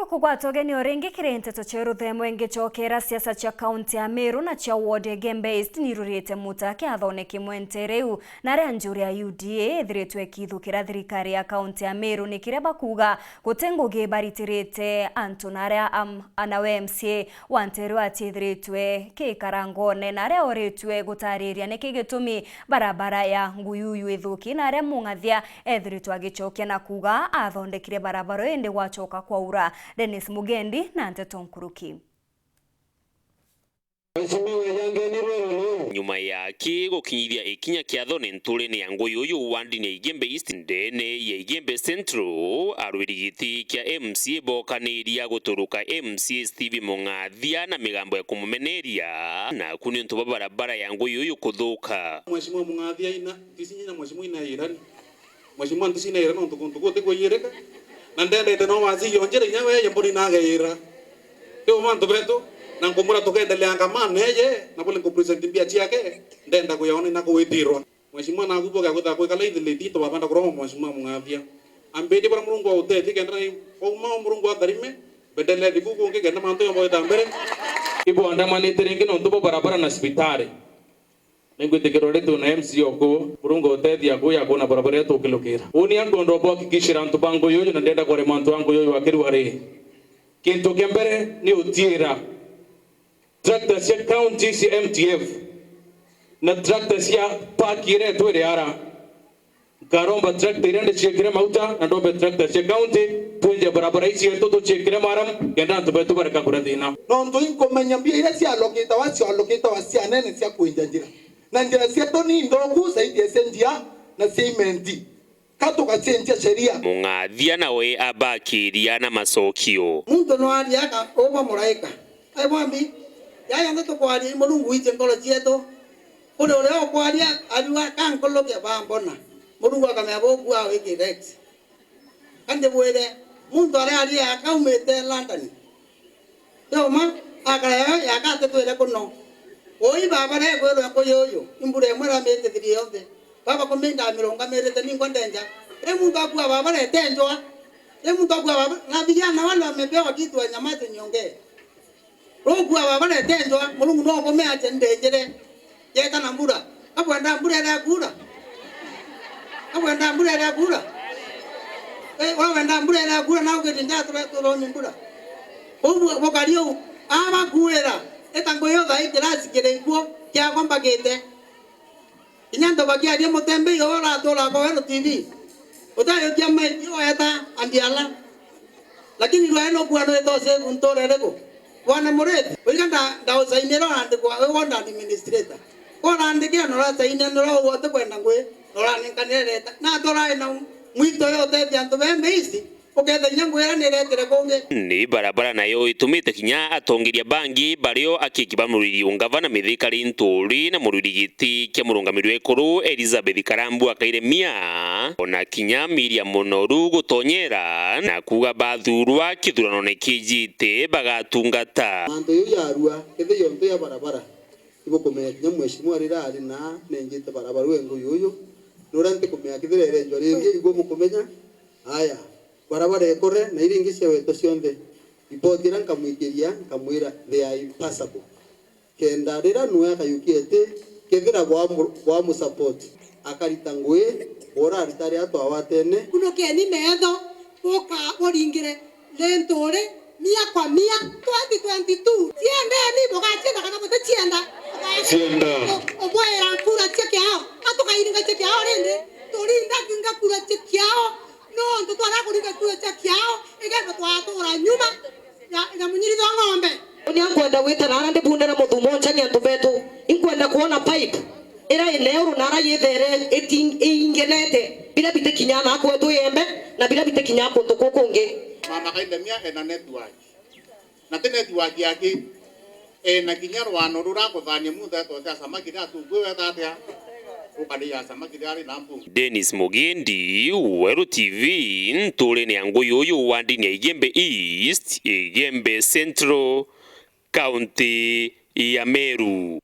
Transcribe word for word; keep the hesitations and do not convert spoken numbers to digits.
Kugwata ugeni o ringi kiri nteto cia ruthemo ingicokera siasa cia kaunti ya Meru na cia ward ya Igembe East nirurite muta kiathone kimwe ntere iu, na aria njuri ya U D A ithiritwe ikithukira thirikari ya kaunti ya Meru ni kiria bakuuga guti ngugi baritirite antu na aria am-, anawe M C A wa ntere iu atiithiritwe kikarangone na aria oritwe gutariria niki gitumi barabara ya Nguyuyu ithuki na aria mung'athia ethiritwe agicokia na kuuga athondekire barabara indi gwacoka kwaura. Dennis Mugendi na nteto nkuruki. Mheshimiwa Yangeni Rwero Rwero. Nyuma ya ki gukinyithia ikinya kiathone nturene ya Nguyuyu wandini ya Igembe East ndene ya Igembe Central, arwiri giti kia M C A bokaniria guturuka M C A Steve Mung'athia na migambo ya kumumeneria, naku ni untu bwa barabara ya Nguyuyu kuthuka. Mheshimiwa Mung'athia ina, tisi nyina Mheshimiwa ina irani. Mheshimiwa, nticinaiira nontu kuntu guti kwiyirika, na ndendete no wacirie o njira inya weye mburi nageira. Riu mantu betu, na nkumura tukendeleanga man eye, na buli nkupresent mbia ciake, ndenda kuyona na kuwitirwa. Mheshimiwa, naku boga kwithira kwikala ithiliti, twabanda kuroma Mheshimiwa Mung'athia. Ambiri bara Murungu autetie kenda na wauma o Murungu atharime, bendelee thiku kungi kenda mantu yomba gwita mbere. Ibwandamanite ringi nontu bwa barabara na cibitari. Ningwitikirwa ri twina M C A oku, Murungu utethia aku ya kwona barabara ii tukilukira. Uni ankwenda kuhakikishira antu ba Nguyuyu na ndenda kwarema antu a Nguyuyu akirua ri. Kintu kia mbere ni utiira tractor cia county cia M T F na tractor cia park iria itwire ara. Nkaromba tractor iria ndiciikire mauta na ndombe tractor cia county, twenje barabara ici yetu tuciikire maramu, kenda antu betu bareka kuria thina. Nontu inkumenya mbia iria cialokitawa, cialokitawa cia nene cia kwinja njira. Na njira cietu ni nthuku zaidi ya cia njia na cia imenti. Ka tugacenjia sheria. Mung'athia nawe abakiria na macokio. Muntu no aria aka uba muraika. Ai bwambi, ya yonthe tukwaria i Murungu witie nkoro cietu. Kuri uria ukwaria ariwa ka nkuluke bambona. Murungu akamea buku awe direct. Ka ndibwire, muntu aria aria akaumite London. Yoma, akara yayo yaka atetwire kuno. Ui baba rekwirwe kuyuyu, imbura imwe ra miti thiri yonthe. Baba kuminda mirungamirite ningwa ndenja. Ri muntu akua baba retenjwa. Ri muntu akua baba, na vijana wale wamepewa kitu wanyamaze niongee. Rukua baba retenjwa, Murungu no kume aje ndenjere. Yeta na mbura. Abwenda mbura iria kuura. Abwenda mbura iria kuura. Eh, wawenda mbura iria kuura, na ugiti nja tura-, turoni mbura. Kou bu-, bukari uu, abakuira, eta nguyo thaa ii kirasi kiri ikuo, kiakwa mbakite. Kinya antu bakiaria mutembei uria uratura kwa Weru T V. Utayukia mic, weta andiala. Lakini rwai no kuwa rwitwa save ntura iriku? Bwana Murithi, uiga nda-, ndausainira urandikwa wi ward administrator. Urandikira na urasainira nira ugwa utikwenda ngui, na uranenkanira ireta. Na turai na mwito yo utethia antu bembe ici, ukethia kinya ngui iria niretire kungi. Ni barabara nayo itumite kinya atongeria bangi bario akiiki ba muriri ungavana Mithika Linturi na muriri giti kia murungamiri wa ikuru Elizabeth Karambu akairemia, ona kinya Miriam Munoru gutonyera na kuuga bathurwa kithuranone kijite bagatungata. Mantu iu yarua, kethira iyo ntu ya barabara, ibukumenya kinya mheshimiwa riria ari na nenjite barabara wi Nguyuyu, nuria ntikumenya kethira irenjwa ringi, igwe bukumenya. Aya, barabara ikore na iria ingi ciawetwa cionthe, ripoti iria nkamwikiria, nkamwira, they are impassable. Kenda riria nwe akayukia iti, kethira bwamu-, bwamusupport, akarita ngui, urarita aria twawatene. Kunukeni metho, buka buringire Linturi, mia kwa mia, twenty twenty-two. Ciendeni, bugacienda kana buticienda? Cienda. U-, ubwaira nkura cia kiao, atukairinga cia kiao rindi, turinda kinga kura cia kiao, nontu twara kuringa kura cia kiao, igembe twatura nyuma. Ya, ya munyirithwa ng'ombe. Uni ankwenda gwita naara ndibundera muthumo nchani antu betu. Inkwenda kwona pipe ira ineuru naara yithere iti-, iingenete, bira bitikinya na kwetu Igembe, na bira bitikinya kuntu kukungi. Mama Kaindemia ena network. Na ti network yake. Ena kinya rwano rurakuthania muntu etwa cia samaki ria tukwi weta atia? Ukari ya samaki ria ari na mpungu. Dennis Mugendi, Weru T V, nturene ya Nguyuyu wandini ya Igembe East, Igembe Central, kaunti ya Meru.